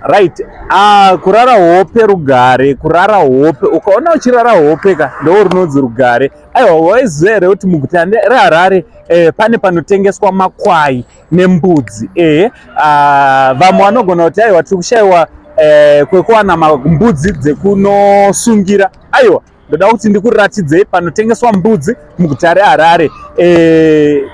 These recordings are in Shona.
Right. Ah, kurara hope rugare, kurara hope. Ukaona uchirara hope ka, ndo runonzi rugare. Aiwa, waiziva here kuti muguta reHarare pane panotengeswa makwai nembudzi? Ah, vamwe vanogona kuti aiwa, tiri kushayiwa kwekuwana mbudzi dzekunosungira. Aiwa, ndoda kuti ndikuratidzei panotengeswa mbudzi muguta reHarare.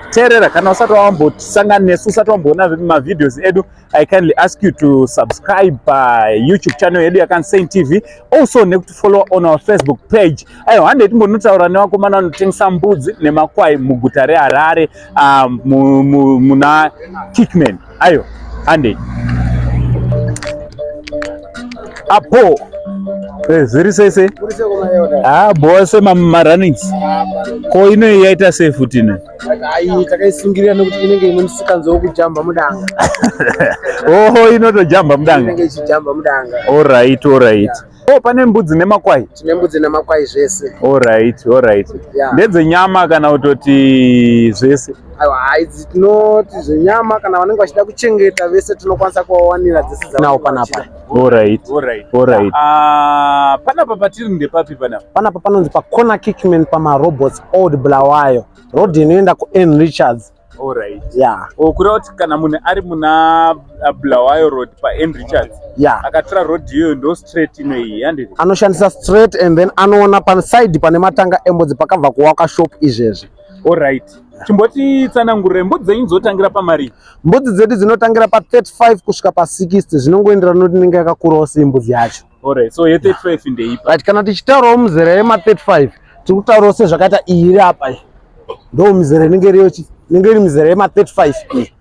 Teerera, kana usati wambosangana nesu, usati wamboona mavideos edu, I kindly ask you to subscribe pa YouTube channel yedu yaKansane TV, also nekuti follow on our Facebook page. Aiwa, handei timbonotaura nevakomana vanotengesa mbudzi nemakwai muguta reHarare, muna Kickman. Aiwa, handei apo. Zviri sei sei? Ah, bose marunnings ko inoyi yaita sei futi ino? Ai, takaisungirira nekuti inenge ine musikanzo wekujamba mudanga. Oho, inotojamba mudanga. Inenge ichijamba mudanga. Alright. Oh, pane mbudzi nemakwai? Tine mbudzi nemakwai zvese. Alright. Ndedzenyama kana kutoti zvese? Aiwa, idzi tinoti zvenyama. Kana vanenge vachida kuchengeta vese, tinokwanisa kuvawanira dzese dzanawo panapa. Alright. Ah, panapa patiri ndepapi panapa? Panapa panonzi paCorner Kickman, pamarobots, Old Bulawayo Road inoenda kuN Richards. Yeah. Oh, kureva kuti kana munhu ari muna Bulawayo Road paN Richards, akatora road iyoyo, ndo straight inoiyi, handiti? Anoshandisa straight and then anoona paside pane matanga embudzi pakabva kuwaka shop izvezvi. Alright, chimbotitsanangurire, mbudzi dzenyu dzotangira pamari? Mbudzi dzedu dzinotangira pa35 kusvika pa60, zvinongoenderana nekuti inenge yakakurawo sei mbudzi yacho. Alright, so ye35 ndeipa? Right, kana tichitaurawo muzera yema35, tiri kutaurawo sezvakaita iyi iri apa iyi, ndo mizera inenge iriyo, inenge iri mizera yema35 iyi.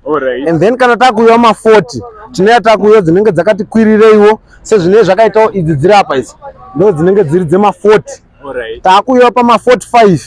And then kana takuuya ma40, tinenge takuuya dzinenge dzakati kwirireiwo, sezvinenge zvakaitawo idzi dziri apa idzi, ndo dzinenge dziri dzema40. Takuuya pama45,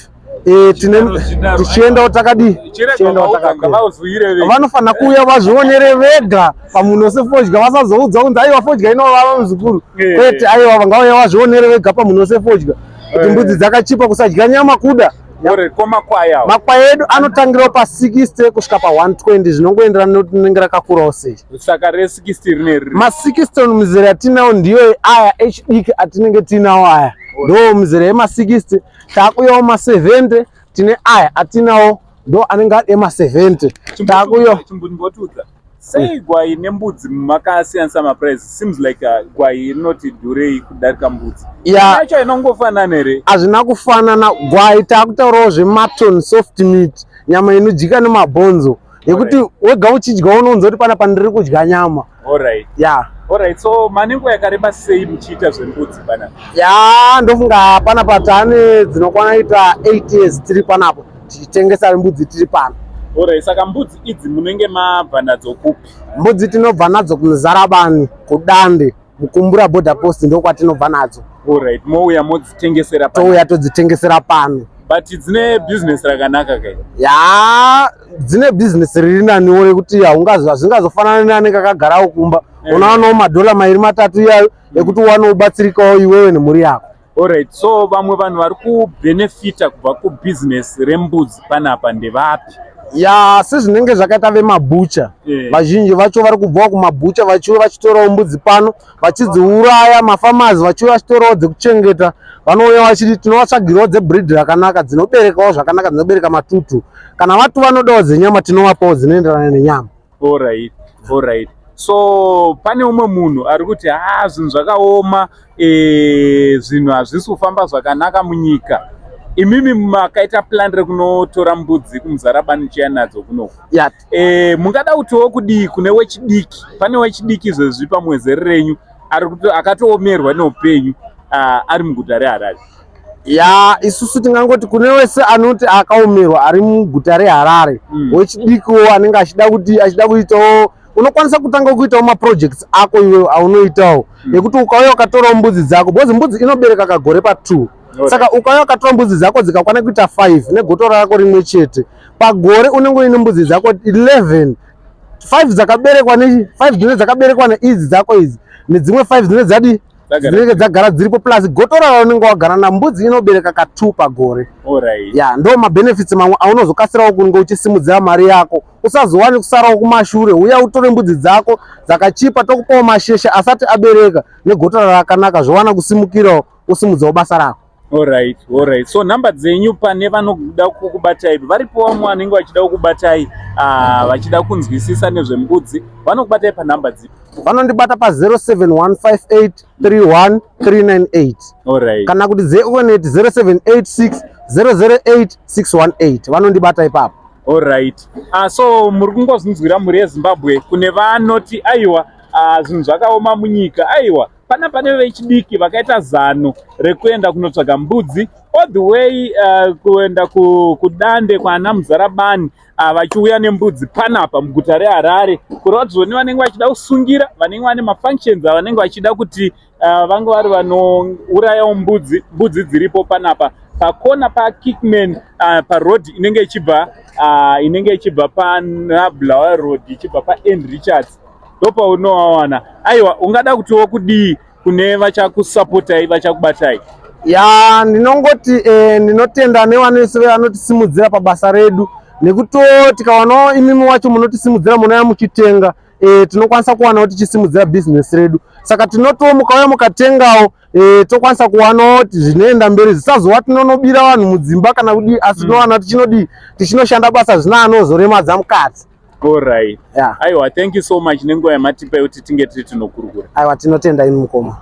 tine tichiendawo takadii, tichiendawo takakwira. Ngavauzwire vega. Vanofanira kuuya vazvionere vega pamunhu sefodya, vasazoudzwa kunzi aiwa, fodya inovava muzukuru. Kwete, aiwa, vangauya vazvionere vega pamunhu sefodya kuti mbudzi dzakachipa, kusadya nyama kuda. Alright, ko makwai awo? Makwai edu anotangirawo pa60 kusvika pa120, zvinongoenderana nekuti rinenge rakakurawo sei. Saka re60 rine riri? Ma60 mizera yatinawo ndiyo aya echidiki atinenge tiinawo aya, ndo mizera yema60. Taakuyawo ma70, tine aya atinawo, ndo anenge ari ema70. Taakuyo Chimbondimbotudza sei gwai nembudzi makasiyanisa maprice? Seems like gwai rinoti dhurei kudarika mbudzi. Yacho inongofanana here? Hazvina kufanana. Gwai taakutaurawo zvemutton, soft meat, nyama inodyika nemabhonzo, yekuti wega uchidya unonzwa kuti pana pandiri kudya nyama. Ya. Alright, so mane nguva yakareba sei muchiita zvembudzi panapa? Ya, ndofunga panapa taane dzinokwana ita 8 years tiri panapo tichitengesa mbudzi tiri pano. Alright, saka mbudzi idzi munenge mabva nadzo kupi? Mbudzi tinobva nadzo kuMuzarabani, kuDande, Mukumbura border post, ndokwatinobva nadzo. Alright, mouya modzitengesera pano? Touya todzitengesera pano. But dzine business rakanaka kai? Ya, dzine bhizinesi riri naniwo rekuti hazvingazofanana neanenge akagarawo kumba. Unawanawo madhola mairi matatu iyayo ekuti uwane ubatsirikawo iwewe nemhuri yako. Alright, so vamwe vanhu vari kubenefita kubva kubusiness rembudzi panapa ndevapi? Ya, sezvinenge zvakaita vemabhucha, vazhinji vacho vari kubvawo kumabhucha vachiuya vachitorawo mbudzi pano vachidziuraya, mafamazi vachiuya vachitorawo dzekuchengeta. Vanouya vachiti tinovatsvagirawo dzebreed rakanaka, dzinoberekawo zvakanaka, dzinobereka matutu. Kana vati vanodawo dzenyama, tinovapawo dzinoenderana nenyama. Alright, so pane umwe munhu ari kuti ha, zvinhu zvakaoma, zvinhu hazvisi kufamba zvakanaka munyika. Imimi makaita plan rekunotora mbudzi kuMuzarabani chiya nadzo kunoku. Mungada kutiwo kudii kune wechidiki? Pane wechidiki izvezvi pamwezeri renyu ari akatoomerwa neupenyu, ari muguta reHarare. Ya, isusu tingangoti kune wese anoti akaomerwa ari muguta reHarare, wechidikiwo anenge achida kuti achida kuitawo, unokwanisa kutanga kuitawo maprojects ako iwewe aunoitawo, ekuti ukauya ukatorawo mbudzi dzako, because mbudzi inobereka kagore pa2. Saka ukauya ukatora mbudzi dzako dzikakwana kuita 5 negotora rako rimwe chete pagore, unenge uine mbudzi dzako 11, 5 dzakaberekwa ne 5 dzinenge dzakaberekwa neidzi dzako idzi, nedzimwe 5 dzinenge dzadi dzinenge dzagara dziripo, plus gotora raunenge wagara nambudzi inobereka ka2 pagore. Ya, ndo mabenefits mamwe aunozokasirawo kunge uchisimudzira mari yako. Usazowane kusarawo kumashure, uya utore mbudzi dzako dzakachipa, tokupawo masheshe asati abereka negotara rakanaka, zvowana kusimukirawo usimudzawo basa rako. Alright, alright. So nhamba dzenyu pane vanoda kukubatai, varipo vamwe vanenge vachida kukubatai vachida kunzwisisa nezvembudzi, vanokubatai panhamba dzipi? Vanondibata pa 0715831398. Alright. Kana kuti dzeEconet 0786 008 618, vanondibata ipapo. Alright. So muri kungozvinzwira, mhuri yeZimbabwe, kune vanoti aiwa, zvinhu zvakaoma munyika, aiwa, pana pane vechidiki vakaita zano rekuenda kunotsvaga mbudzi all the way kuenda kuDande kwana Muzarabani, vachiuya nembudzi panapa muguta reHarare, kureva kuti zvoni vanenge vachida kusungira, vanenge vane mafunctions avanenge vachida kuti vange vari vanourayawo mbudzi. Mbudzi dziripo panapa pakona paKickman, paroad inenge ichibva pana Bulawayo Road, ichibva paAnd Richards, ndopaunowawana. Aiwa, ungada kutiwo kudii kune vachakusapotai, vachakubatai? Ya, ndinongoti ndinotenda nevanese vanotisimudzira pabasa redu, nekuti tikawanawo imimi wacho munotisimudzira, munouya muchitenga, tinokwanisa kuwanawo tichisimudzira bhizinesi redu. Saka tinotiwo mukauya mukatengawo, tokwanisa kuwanawo kuti zvinoenda mberi, zvisazova tinonobira vanhu mudzimba kana kudii, asi tinowana tichinodii, tichinoshanda basa zvina anozoremadza mukati. Alright. Ya. Aiwa, thank you so much nenguva yamatipa yekuti tinge tiri tinokurukura. Aiwa, tinotenda imi mukoma.